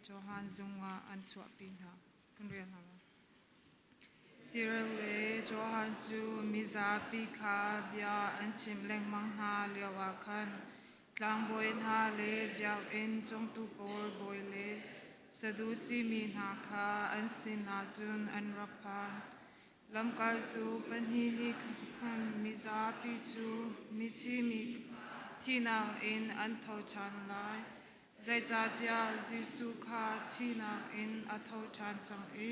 Johan zung ah an chuahpi hna. Kan rel hna lai. Peter le Johan cu mizapi kha bia an chimh lengmang hna lioah khan tlangbawi hna le biakinn cawngtu pawl bawi le Sadusi mi hna kha an sinah cun an rak phan. Lamkaltu pahnih nih khan mizapi cu mithi mi thihnak in an tho ṭhan lai. Zeicahtiah Jesuh kha thihnak in a tho ṭhan cang i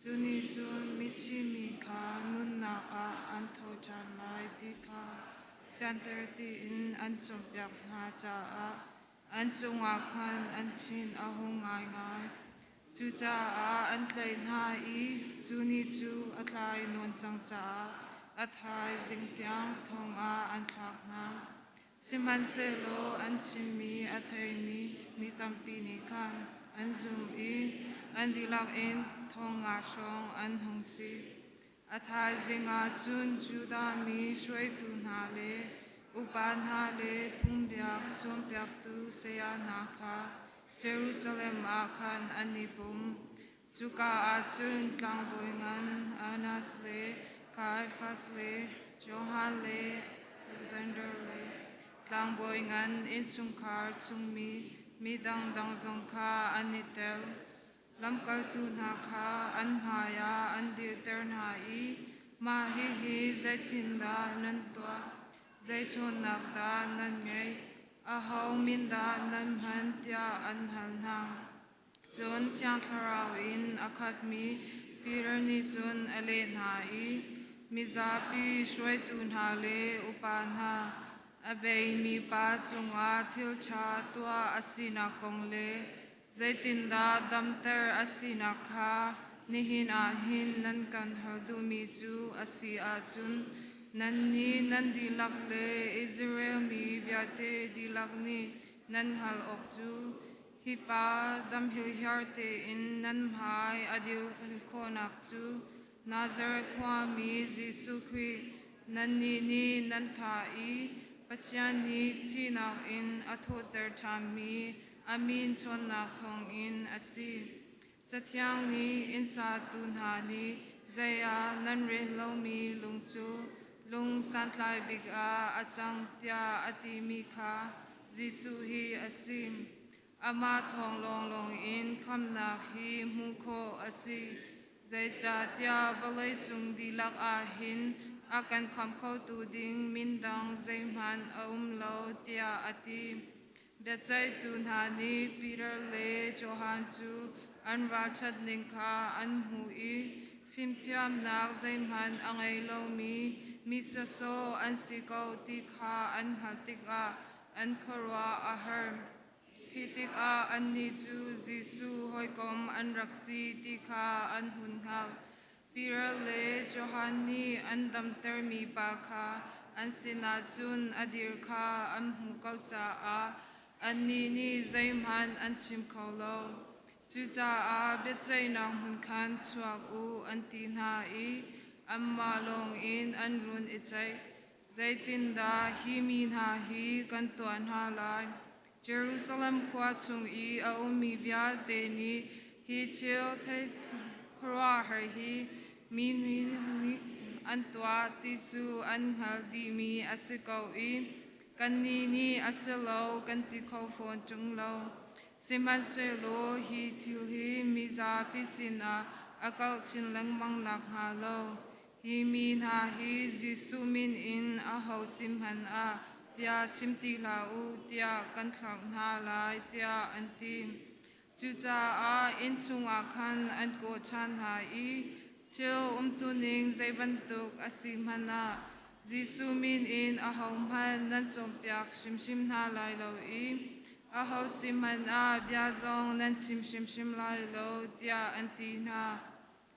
cu nih cun mithi mi kha nunnak ah an tho ṭhan lai ti kha fianter tiin an cawnpiak hna caah an cungah khan an thin a hung ngaingai. Cucaah an tlaih hna i cu ni cu a tlai nawn cang caah a thaizing tiang thong ah an thlak hna. Sihmanhsehlaw an chimmi a theimi mi tampi nih khan an zum i an dihlak in thong nga hrawng an hung si. A thaizing ah cun Judah mi hruaitu hna le upa hna le phungbiak cawnpiaktu saya hna kha Jerusalem ah khan an i pum. Cuka ah cun tlangbawi ngan Annas le Kaiafas le Johan le Alexander le tlangbawi ngan innchungkhar chungmi mi dangdang zong kha an i tel. Lamkaltu hna kha an hmaiah an dirter hna i, Mah hihi zeitindah nan tuah? Zei ṭhawnnak dah nan ngeih? Aho min dah nan hman? tiah an hal hna. Cun Thiang Thlarau in a khatmi Peter nih cun a leh hna i, Mizapi hruaitu hna le upa hna, a beimi pa cungah thil ṭha tuah a sinak kong le zeitindah damter a sinak kha nihin ah hin nan kan hal duhmi cu a si ahcun nannih nan dihlak le Israel mi vialte dihlak nih nan hngalh awk cu hi pa dam hirhiar tein nan hmai a dir khawhnak cu Nazareth khuami Jesuh Khrih nannih nih nan thah i Pathian nih thihnak in a thawhter ṭhanmi a min ṭhawnnak thawngin a si. Cathiang nih inn satu hna nih zei ah nan rel lomi lung cu lung santlai bik ah a cang tiah a timi kha Jesuh hi a si. Amah thawng lawnglawng in khamnak hi hmuh khawh a si. Zeicahtiah vawleicung dihlak ah hin a kan khamh khotu ding min dang zeihmanh a um lo tiah a ti. Biaceihtu hna nih Peter le Johan cu an ralṭhat ning kha an hmuh i fimthiamnak zeihmanh a ngei lomi mi sawsawh an si ko ti kha an hngalh tikah an khuaruah a har. Khi tikah annih cu Jesuh hawikom an rak si ti kha an hun hngalh. Peter le Johan nih an damtermi pa kha an sinah cun a dir kha an hmuh ko caah annih nih zeihmanh an chim kho lo. Cucaah biaceihnak hmun khan chuak u an ti hna i anmah lawngin an run i ceih. Zeitindah hi mi hna hi kan tuah hna lai? Jerusalem khua chung i a ummi vialte nih hi thil khuaruahhar hi mi nih an tuah ti cu an hngalh dihmi a si ko i kannih nih a si lo kan ti kho fawn ṭung lo. Sihmanhsehlaw hi thil hi mizapi sinah a kauh chin lengmang nakhnga lo hi mi hna hi Jesuh min in aho sin hmanh ah bia chim ti hlah u tiah kan thlauh hna lai tiah an ti. Cucaah inn chungah khan an kawh ṭhan hna i thil umtuning zei bantuk a si hmanh ah Jesuh min in ahohmanh nan cawnpiak hrimhrim hna lai lo i aho sin hmanh ah bia zong nan chim hrimhrim lai lo tiah an ti hna.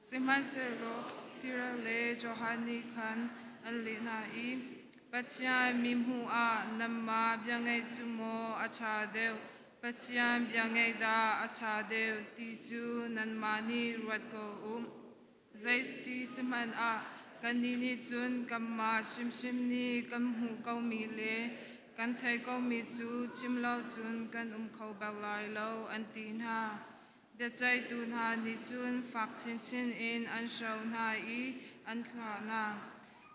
Sihmanhsehlaw Peter le Johan nih khan an leh hna i, Pathian mi hmuh ah nanmah bia ngaih cu maw a ṭha deuh, Pathian bia ngaih dah a ṭha deuh ti cu nanmah nih ruat ko u. Zeiti sihmanh ah kannih nih cun kanmah hrimhrim nih kan hmuh komi le kan theih komi cu chim lo cun kan um kho bal lai lo, an ti hna. Biaceihtu hna nih cun fak chinchin in an hro hna i an thlah hna.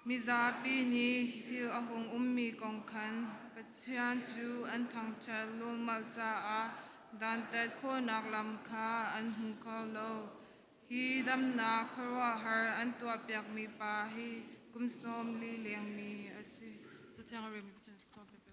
Mizapi nih thil a hung ummi kong khan Pathian cu an thangṭhat lulhmalh caah dantat khawhnak lam kha an hmu kho lo. Hi damnak khuaruahhar an tuahpiakmi pa hi kum 40 lengmi a si. Cathiang a relmi Pathian sawm.